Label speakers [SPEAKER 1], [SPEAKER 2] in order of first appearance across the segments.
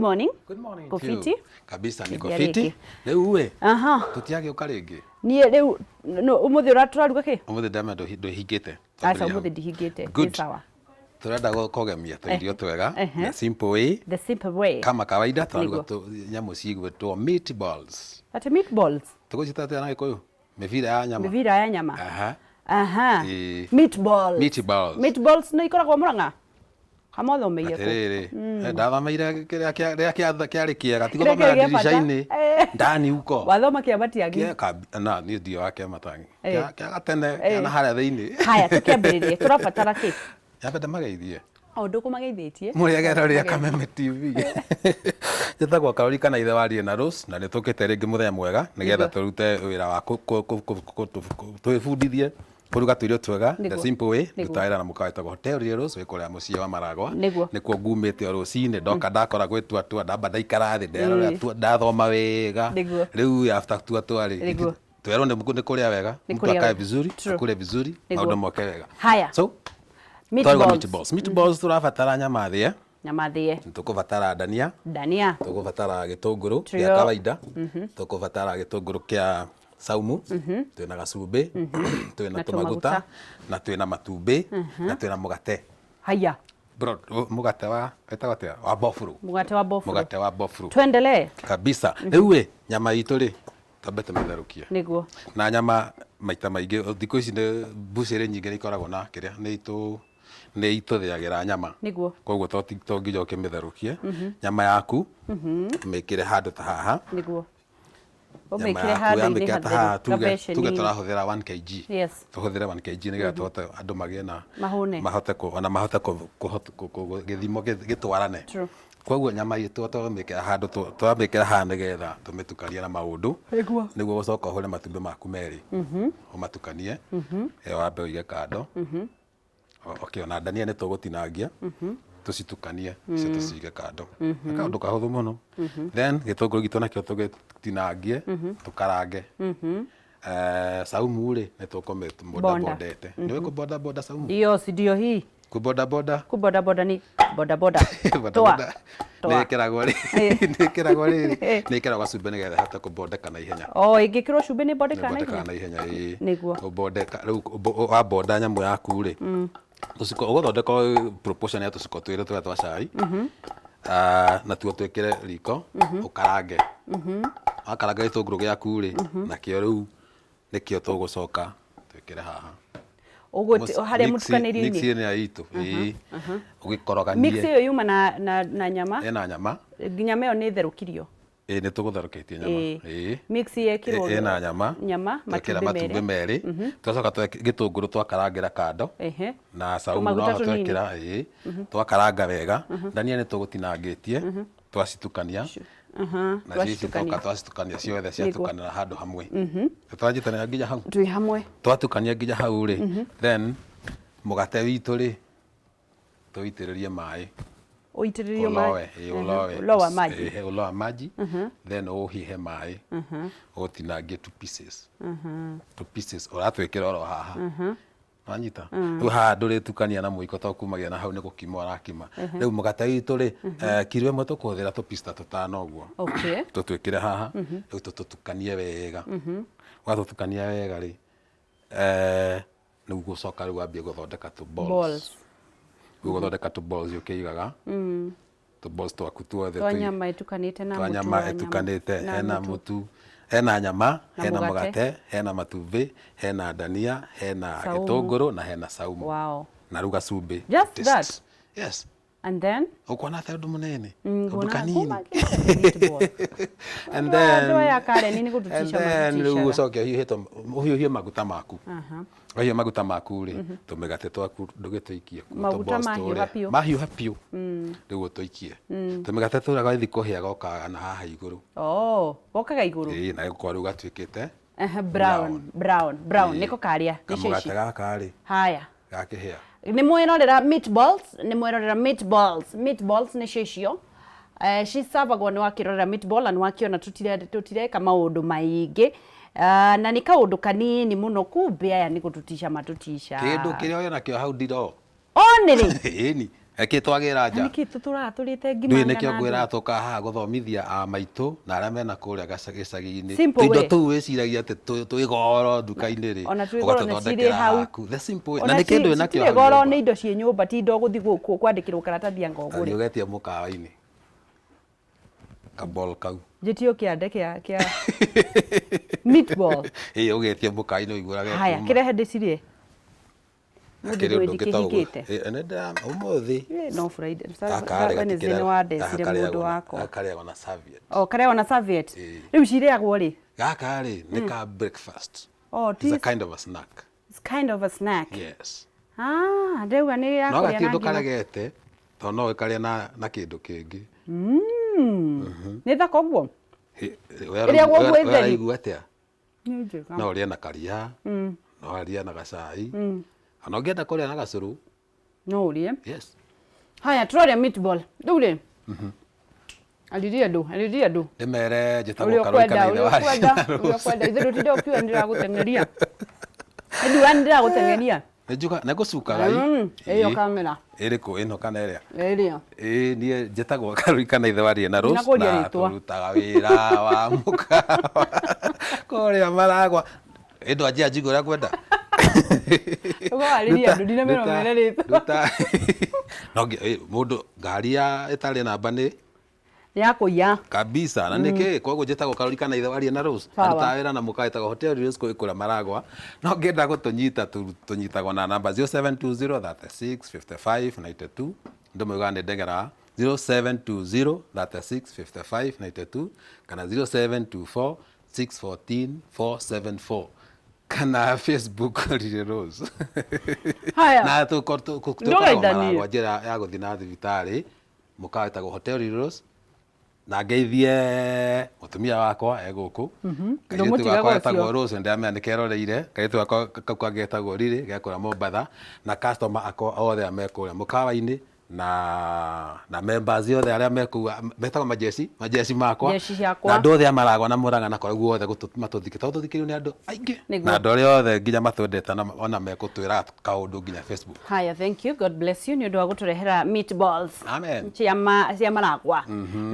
[SPEAKER 1] Morning.
[SPEAKER 2] Good morning.
[SPEAKER 1] Uko
[SPEAKER 2] to you.
[SPEAKER 1] fiti?
[SPEAKER 2] Kabisa niko
[SPEAKER 1] Ndia
[SPEAKER 2] fiti.
[SPEAKER 1] rĩngĩ.
[SPEAKER 2] Rĩu we tũtiagĩũka rĩngĩ.
[SPEAKER 1] Niĩ rĩu no, ũmũthĩ ũratũraruga kĩ?
[SPEAKER 2] Ũmũthĩ ndama ndũhingĩte.
[SPEAKER 1] Aca, ũmũthĩ ndihingĩte. Nĩ
[SPEAKER 2] Good.
[SPEAKER 1] sawa.
[SPEAKER 2] Tũrenda kũgemia tũirio twega
[SPEAKER 1] Ehe.
[SPEAKER 2] the simple way.
[SPEAKER 1] The simple way.
[SPEAKER 2] Kama kawaida tũraruga
[SPEAKER 1] Nĩguo.
[SPEAKER 2] nyamũ cigwĩtwo meatballs.
[SPEAKER 1] Ati meatballs.
[SPEAKER 2] Tũgũciĩta atĩa na Gĩkũyũ? Mĩbira ya nyama.
[SPEAKER 1] Mĩbira ya nyama.
[SPEAKER 2] Aha.
[SPEAKER 1] Aha.
[SPEAKER 2] Ĩĩ.
[SPEAKER 1] Meatballs.
[SPEAKER 2] Meatballs.
[SPEAKER 1] Meatballs nĩ ikoragwo Murang'a? Kamothomeire kũ?
[SPEAKER 2] Atĩrĩrĩ, ndathomeire kĩrĩa kĩrĩa kĩarĩ kĩega, ti
[SPEAKER 1] Kĩrĩa
[SPEAKER 2] gũthomera
[SPEAKER 1] kĩarĩ gĩa bata.
[SPEAKER 2] ndirica-inĩ ndani huko.
[SPEAKER 1] Wathoma kĩa Matiang'i?
[SPEAKER 2] Na niĩ ndio wa kĩa Matiang'i.
[SPEAKER 1] Eh.
[SPEAKER 2] Kĩa gatene, kĩa na harĩa thĩinĩ.
[SPEAKER 1] Haya, tũkĩambĩrĩrie, tũrabatara kĩ?
[SPEAKER 2] Nyambe ndĩmageithie.
[SPEAKER 1] O ndũkũmageithĩtie.
[SPEAKER 2] Mũrĩ agerori a Kameme TV. Njĩtagwo Karori kana ithe wa Riena Rose na nĩ tũkĩte rĩngĩ mũthenya mwega nĩgetha
[SPEAKER 1] Nĩguo.
[SPEAKER 2] tũrute wĩra wa twĩbundithie kũruga tũirio twega the
[SPEAKER 1] Nĩguo.
[SPEAKER 2] simple way.
[SPEAKER 1] Nĩguo.
[SPEAKER 2] Ndutaga wĩra na mũkawa wĩtagwo Hotel Riena Rose wĩ kũrĩa mũciĩ wa Maragwa.
[SPEAKER 1] Nĩguo.
[SPEAKER 2] Nĩkuo ngumĩte o rũcinĩ ndoka ndakora gwĩtuatua ndamba ndaikara thĩ nderorera ndathoma wega.
[SPEAKER 1] Nĩguo.
[SPEAKER 2] Rĩu after tuatua rĩ
[SPEAKER 1] Nĩguo.
[SPEAKER 2] twerwo nĩ kũrĩa wega,
[SPEAKER 1] Nĩ
[SPEAKER 2] mtu
[SPEAKER 1] kũrĩa
[SPEAKER 2] akae
[SPEAKER 1] wega.
[SPEAKER 2] vizuri,
[SPEAKER 1] True.
[SPEAKER 2] akule vizuri,
[SPEAKER 1] Nĩguo.
[SPEAKER 2] maũndũ moke wega.
[SPEAKER 1] Haya.
[SPEAKER 2] So, twaruga
[SPEAKER 1] Meatballs.
[SPEAKER 2] meatballs. Meatballs tũrabatara nyama thĩe,
[SPEAKER 1] Nyama thĩe.
[SPEAKER 2] tũkũbatara ndania,
[SPEAKER 1] Ndania.
[SPEAKER 2] tũkũbatara gĩtũngũrũ gĩa
[SPEAKER 1] Trio.
[SPEAKER 2] kawaida, tũkũbatara gĩtũngũrũ kĩa saumu, twĩna gacumbĩ, twĩna
[SPEAKER 1] Na
[SPEAKER 2] tũmaguta,
[SPEAKER 1] tũmaguta.
[SPEAKER 2] na twĩna matumbĩ, na twĩna mũgate.
[SPEAKER 1] Haya.
[SPEAKER 2] Bro, mũgate wa wĩtagwo atĩa? Wa bofuro.
[SPEAKER 1] Mũgate wa bofuro.
[SPEAKER 2] Mũgate wa bofuro.
[SPEAKER 1] Tuendelee.
[SPEAKER 2] Kabisa. Rĩu ĩ, nyama itũ rĩ, twambe tũmĩtherũkie.
[SPEAKER 1] Nĩguo.
[SPEAKER 2] Na nyama maita maingĩ thikũ ici nĩ mbucĩrĩ nyingĩ nĩ ikoragwo na kĩrĩa nĩ itũ nĩ itũthĩagĩra nyama.
[SPEAKER 1] Nĩguo.
[SPEAKER 2] Koguo to nginya ũkĩmĩtherũkie. Nyama yaku ũmĩkĩre handũ ta haha.
[SPEAKER 1] Nĩguo.
[SPEAKER 2] Nyama
[SPEAKER 1] Ũmĩkĩre
[SPEAKER 2] yaku
[SPEAKER 1] handũ-inĩ
[SPEAKER 2] wamĩkĩra ta haha
[SPEAKER 1] hatheru,
[SPEAKER 2] tuge tuge
[SPEAKER 1] kabeceni-inĩ.
[SPEAKER 2] tũrahũthĩra 1 kg.
[SPEAKER 1] Yes.
[SPEAKER 2] Tũhũthĩre 1 kg nĩgetha tũhote andũ magĩe na
[SPEAKER 1] Mahũne.
[SPEAKER 2] mahote kũ ona mahote gĩthimo gĩtwarane.
[SPEAKER 1] True.
[SPEAKER 2] Koguo nyama itũ twamĩkĩra handũ twamĩkĩra haha nĩgetha tũmĩtukanie na maũndũ.
[SPEAKER 1] Nĩguo.
[SPEAKER 2] Nĩguo ũcoka ũhũre matumbĩ maku merĩ. Ũmatukanie. Ĩyo wambe ũige kando. Okay, ona ndania nĩ tũgũtinangia tũcitukanie icio tũcige kando. Nĩ kaũndũ kahũthũ mũno. Then gĩtũngũrũ gitũ nakĩo tũgĩtinangie tũkarange. Saumu rĩ nĩ tũkũmĩbondabondete. Nĩ ũĩ kũbondabonda saumu?
[SPEAKER 1] Ndio, si ndio hii.
[SPEAKER 2] Kũbondaboda?
[SPEAKER 1] Kubodaboda ni bodaboda.
[SPEAKER 2] Boda
[SPEAKER 1] Toa.
[SPEAKER 2] boda.
[SPEAKER 1] Toa.
[SPEAKER 2] Nĩ ĩkĩragwo rĩ nĩ ĩkĩragwo rĩrĩ nĩ ĩkĩragwo cumbĩ nĩgetha ĩhote kũbondeka na ihenya.
[SPEAKER 1] Oh, ĩngĩkĩrwo cumbĩ nĩ bondekaga na
[SPEAKER 2] Nĩbondekaga
[SPEAKER 1] ihenya?
[SPEAKER 2] na ihenya ĩĩ.
[SPEAKER 1] Nĩguo.
[SPEAKER 2] Ũbondeka rĩu wabonda nyamũ yaku rĩ tũciko ũgũthondeka proportion ya tũciko twĩrĩ tũrĩa twa cai Ah, natuo twĩkĩre riko ũkarange. Wakaranga gĩtũngũrũ gĩaku rĩ nakĩo rĩu nĩkĩo tũgũcoka twĩkĩre haha.
[SPEAKER 1] Ũguo harĩa mũtukanĩrio-inĩ?
[SPEAKER 2] Mix ĩrĩa itũ ĩĩ ũgĩkoroganie.
[SPEAKER 1] Mix ĩyo yuma na nyama?
[SPEAKER 2] Ĩna nyama.
[SPEAKER 1] Nyama ĩyo nĩ ĩtherũkirio?
[SPEAKER 2] Ĩĩ nĩ tũgũtherũkĩtie nyama. Ĩĩ.
[SPEAKER 1] Mix yekĩrwo
[SPEAKER 2] Ĩna nyama.
[SPEAKER 1] Nyama,
[SPEAKER 2] Twekĩra
[SPEAKER 1] matumbĩ
[SPEAKER 2] matumbĩ
[SPEAKER 1] merĩ.
[SPEAKER 2] merĩ. Twacoka gĩtũngũrũ twakarangĩra kando. Na saumu
[SPEAKER 1] Tũmaguta
[SPEAKER 2] noho
[SPEAKER 1] tũnini.
[SPEAKER 2] twekĩra ĩĩ. Twakaranga wega. Ndania nĩ tũgũtinangĩtie twacitukania. Na cici twoka twacitukania ciothe ciatukanĩra handũ hamwe. Twanyitanĩra nginya hau?
[SPEAKER 1] Twĩ hamwe.
[SPEAKER 2] Twatukania nginya hau rĩ, then mũgate witũ rĩ, tũitĩrĩrie maĩ.
[SPEAKER 1] Ũitĩrĩrio maĩ?
[SPEAKER 2] Ũloe, ĩĩ ũloe.
[SPEAKER 1] Loa maji.
[SPEAKER 2] Ĩĩ ũloa maji, then ũhihe maĩ, ũtinangie two pieces. Two pieces, ũratwĩkĩra oro haha. Wanyita? Rĩu haha ndũrĩtukania na mũiko tondũ kumagia na hau nĩ gũkima ũrakima. Rĩu mũgate witũ rĩ, kiro ĩmwe tũkũhũthĩra tũ piece ta tũtano ũguo.
[SPEAKER 1] Okay.
[SPEAKER 2] Tũtwĩkĩre haha, rĩu tũtũtukanie wega. Watũtukania wega rĩ, rĩu ũgũcoka rĩu wambie gũthondeka tũ balls.
[SPEAKER 1] Balls.
[SPEAKER 2] Rĩu ũgũthondeka tũ balls ũkĩigaga. Tũ balls twaku tuothe
[SPEAKER 1] Twa nyama ĩtukanĩte na
[SPEAKER 2] twa
[SPEAKER 1] mũtu
[SPEAKER 2] nyama
[SPEAKER 1] wa nyama.
[SPEAKER 2] ĩtukanĩte,
[SPEAKER 1] Na
[SPEAKER 2] hena
[SPEAKER 1] mũtu.
[SPEAKER 2] mũtu, hena nyama,
[SPEAKER 1] Na
[SPEAKER 2] hena
[SPEAKER 1] mũgate.
[SPEAKER 2] mũgate, hena matumbĩ, hena ndania, hena
[SPEAKER 1] Saumu.
[SPEAKER 2] gĩtũngũrũ na hena saumu.
[SPEAKER 1] Wow.
[SPEAKER 2] Na rĩu gacumbĩ.
[SPEAKER 1] Just
[SPEAKER 2] Taste.
[SPEAKER 1] that?
[SPEAKER 2] Yes.
[SPEAKER 1] And then?
[SPEAKER 2] Ũkuona atĩ ũndũ mũnene? Kaũndũ
[SPEAKER 1] Nguona
[SPEAKER 2] kanini.
[SPEAKER 1] kuma kĩ-
[SPEAKER 2] And
[SPEAKER 1] Andũ
[SPEAKER 2] then,
[SPEAKER 1] aya Karen nĩ gũtũtisha
[SPEAKER 2] and then rĩu
[SPEAKER 1] matũtishaga.
[SPEAKER 2] ũcoke ũhiũhie ũhiũhie maguta maku. Wahiũhia maguta maku rĩ, tũmĩgate twaku ndũgĩtũikie kuo,
[SPEAKER 1] Maguta
[SPEAKER 2] tũ balls
[SPEAKER 1] mahiũha
[SPEAKER 2] tũrĩa.
[SPEAKER 1] biũ.
[SPEAKER 2] Mahiũha biũ. Rĩu ũtũikie. Tũmĩgate tũrĩa gathiĩ kũhĩa gokaga na haha igũrũ.
[SPEAKER 1] Oh, gokaga igũrũ.
[SPEAKER 2] Ĩĩ, na gũkorwo rĩu gatuĩkĩte
[SPEAKER 1] Ehe, brown, brown, brown.
[SPEAKER 2] Ĩĩ.
[SPEAKER 1] Nĩko karĩa. Nĩcio ici.
[SPEAKER 2] Kamũgate gaka rĩ,
[SPEAKER 1] Haya.
[SPEAKER 2] gakĩhĩa.
[SPEAKER 1] Nĩ mwerorera meatballs, nĩ mwerorera meatballs. Meatballs nĩcio icio. Cicabagwo nĩ wakĩrorera meatball na nĩ wakĩona tũtireka maũndũ maingĩ. Na nĩ kaũndũ kanini mũno kumbe aya nĩ gũtũtisha matũtisha.
[SPEAKER 2] Kĩndũ kĩrĩa wĩ nakĩo hau ndiro.
[SPEAKER 1] Onĩrĩ.
[SPEAKER 2] Ĩni. Eki twagĩra nja.
[SPEAKER 1] Nĩkĩ tũtũraga tũrĩte ngima?
[SPEAKER 2] Ndũĩ nĩkĩo ngwĩraga tũkaga haha gũthomithia a maitũ na arĩa mena kũrĩa gĩcagi-inĩ.
[SPEAKER 1] Simple
[SPEAKER 2] Tũindo
[SPEAKER 1] way.
[SPEAKER 2] tũu wĩciragia atĩ twĩ goro nduka-inĩ rĩ,
[SPEAKER 1] Ona twĩ goro na cirĩ
[SPEAKER 2] ũgatũthondekera
[SPEAKER 1] hau.
[SPEAKER 2] haku. The simple way. Na
[SPEAKER 1] Ona
[SPEAKER 2] nĩ kĩndũ wĩnakĩo
[SPEAKER 1] citirĩ
[SPEAKER 2] hau
[SPEAKER 1] goro,
[SPEAKER 2] nyũmba.
[SPEAKER 1] nĩ indo ciĩ nyũmba, ti indo gũthiĩ kwandĩkĩrwo karatathi anga ũgũre.
[SPEAKER 2] Athiĩ ũgetie mũkawa-inĩ kabol kau.
[SPEAKER 1] Njĩtio kĩande kĩa meatball.
[SPEAKER 2] Ĩĩ, ũgetie mũkawa-inĩ ũiguage
[SPEAKER 1] Haya, kĩrehe ndĩcirĩe. Mũndũ
[SPEAKER 2] Hakĩrĩ ũndũ ũngĩ ta ũguo.
[SPEAKER 1] ndikĩhingĩte.
[SPEAKER 2] Ĩ, nĩ ũmũthĩ.
[SPEAKER 1] Ĩ, no Friday.
[SPEAKER 2] Gaka rĩ,
[SPEAKER 1] Wednesday nĩ
[SPEAKER 2] gatikĩrĩa-
[SPEAKER 1] wandecire
[SPEAKER 2] gaka
[SPEAKER 1] mũndũ
[SPEAKER 2] karĩagwo na-
[SPEAKER 1] wakwa.
[SPEAKER 2] gaka karĩagwo na serviette.
[SPEAKER 1] O karĩagwo na serviette.
[SPEAKER 2] Ĩ.
[SPEAKER 1] Rĩu cirĩagwo rĩ?
[SPEAKER 2] Gaka rĩ, nĩ ka breakfast.
[SPEAKER 1] Oh,
[SPEAKER 2] It's a kind of a snack.
[SPEAKER 1] It's kind of a snack.
[SPEAKER 2] Yes.
[SPEAKER 1] Ah, ndauga nĩ ya
[SPEAKER 2] No
[SPEAKER 1] kũrĩa
[SPEAKER 2] gati
[SPEAKER 1] na
[SPEAKER 2] ũndũ
[SPEAKER 1] ngima.
[SPEAKER 2] karegete tondũ no ũkarĩa na kĩndũ kĩngĩ.
[SPEAKER 1] Nĩ thaka ũguo?
[SPEAKER 2] Ĩrĩa
[SPEAKER 1] Ĩrĩagwo ũguo ĩ theri?
[SPEAKER 2] Ũraigua atĩa?
[SPEAKER 1] Nĩ njega.
[SPEAKER 2] No ũrĩe na karia, no ũrĩe na gacai, ona ũngĩenda kũrĩa na gacũrũ.
[SPEAKER 1] No ũrĩe.
[SPEAKER 2] Yes.
[SPEAKER 1] Haya, tũrarĩa meatball. Rĩu rĩ, ariria andũ, ariria andũ.
[SPEAKER 2] Ndĩmere njĩtagwo
[SPEAKER 1] Ũrĩa
[SPEAKER 2] Karũi
[SPEAKER 1] ũkwenda,
[SPEAKER 2] kana ithe
[SPEAKER 1] ũrĩa
[SPEAKER 2] wa
[SPEAKER 1] ũkwenda, ũrĩa ũkwenda. Ithe ndũtinde ũkiuga nĩndĩragũteng'eria. Nĩndiuga nĩndĩragũteng'eria.
[SPEAKER 2] Nĩnjuga nĩngũcukaga
[SPEAKER 1] Ĩyo kamera.
[SPEAKER 2] Ĩrĩkũ, ĩno kana ĩrĩa?
[SPEAKER 1] Ĩrĩa.
[SPEAKER 2] Ĩĩ, niĩ njĩtagwo Karũi kana ithe wa Riena Rose
[SPEAKER 1] Ndinakũria
[SPEAKER 2] na
[SPEAKER 1] rĩtwa.
[SPEAKER 2] tũrutaga wĩra wa mũkawa kũrĩa Maragwa. Ĩ, ndwanjia njigua ũrĩa ngwenda.
[SPEAKER 1] Ũkawarĩria andũ, ndinamera ũmere rĩtwa.
[SPEAKER 2] No mũndũ ngari ya ĩtarĩ namba nĩ
[SPEAKER 1] Nĩ ya kũiya.
[SPEAKER 2] Kabisa. Na nĩkĩ koguo njĩtagwo Karũri kana ithe wa Riena Rose.
[SPEAKER 1] Sawa.
[SPEAKER 2] Arutaga wĩra na mũkawa wĩtagwo Hotel Rose kũrĩa kũrĩa Maragwa. No ũngĩenda gũtũnyita tũnyitagwo na namba 0720 36 55 92. Ndĩmũigaga nĩ ndengeraga 0720 36 55 92 kana 0724 614 474 kana Facebook Riri Rose.
[SPEAKER 1] Haya.
[SPEAKER 2] Na tũkoragwo
[SPEAKER 1] Ndũgaithanie.
[SPEAKER 2] Maragwa njĩra ya gũthiĩ na thibitarĩ, mũkawa wĩtagwo Hotel Riri Rose. Na ngeithie mũtumia wakwa e gũkũ. Kairĩtu
[SPEAKER 1] Ndũmũtigaga
[SPEAKER 2] gakwa
[SPEAKER 1] ũcio.
[SPEAKER 2] getagwo Rose, ndĩramenya nĩkeroreire. Kairĩtu gakwa kau kangĩ getagwo Riri, gekũrĩa Mombatha, na customer akwa othe arĩa me kũrĩa mũkawa-inĩ na members othe arĩa me kũu metagwo majeci makwa.
[SPEAKER 1] Njeci ciakwa.
[SPEAKER 2] Na andũ othe a Maragwa na Mũrang'a na kũrĩa guothe matũthikĩte, tondũ tũthikĩrĩirio nĩ andũ aingĩ.
[SPEAKER 1] Nĩguo.
[SPEAKER 2] Na andũ arĩa othe nginya matwendete na ona mekũtwĩra kaũndũ nginya Facebook.
[SPEAKER 1] Haya, thank you. God bless you nĩ ũndũ wa gũtũrehera meatballs.
[SPEAKER 2] Amen.
[SPEAKER 1] Cia Maragwa.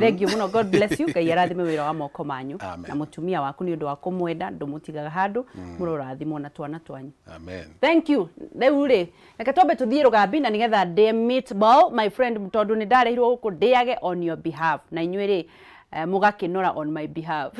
[SPEAKER 1] Thank you mũno. God bless you. Ngai arathime wĩra wa moko manyu.
[SPEAKER 2] Amen.
[SPEAKER 1] Na mũtumia waku nĩ ũndũ wa kũmwenda, ndũmũtigaga handũ, mũrorathimwo na twana twanyu.
[SPEAKER 2] Amen.
[SPEAKER 1] Thank you. Rĩu rĩ, reke twambe tũthiĩ rũgambi na nĩgetha ndĩe meatball, my friend, tondũ nĩ ndarehirwo gũkũ ndĩage on your behalf. Na inyuĩ rĩ, mũgakĩnora on my behalf.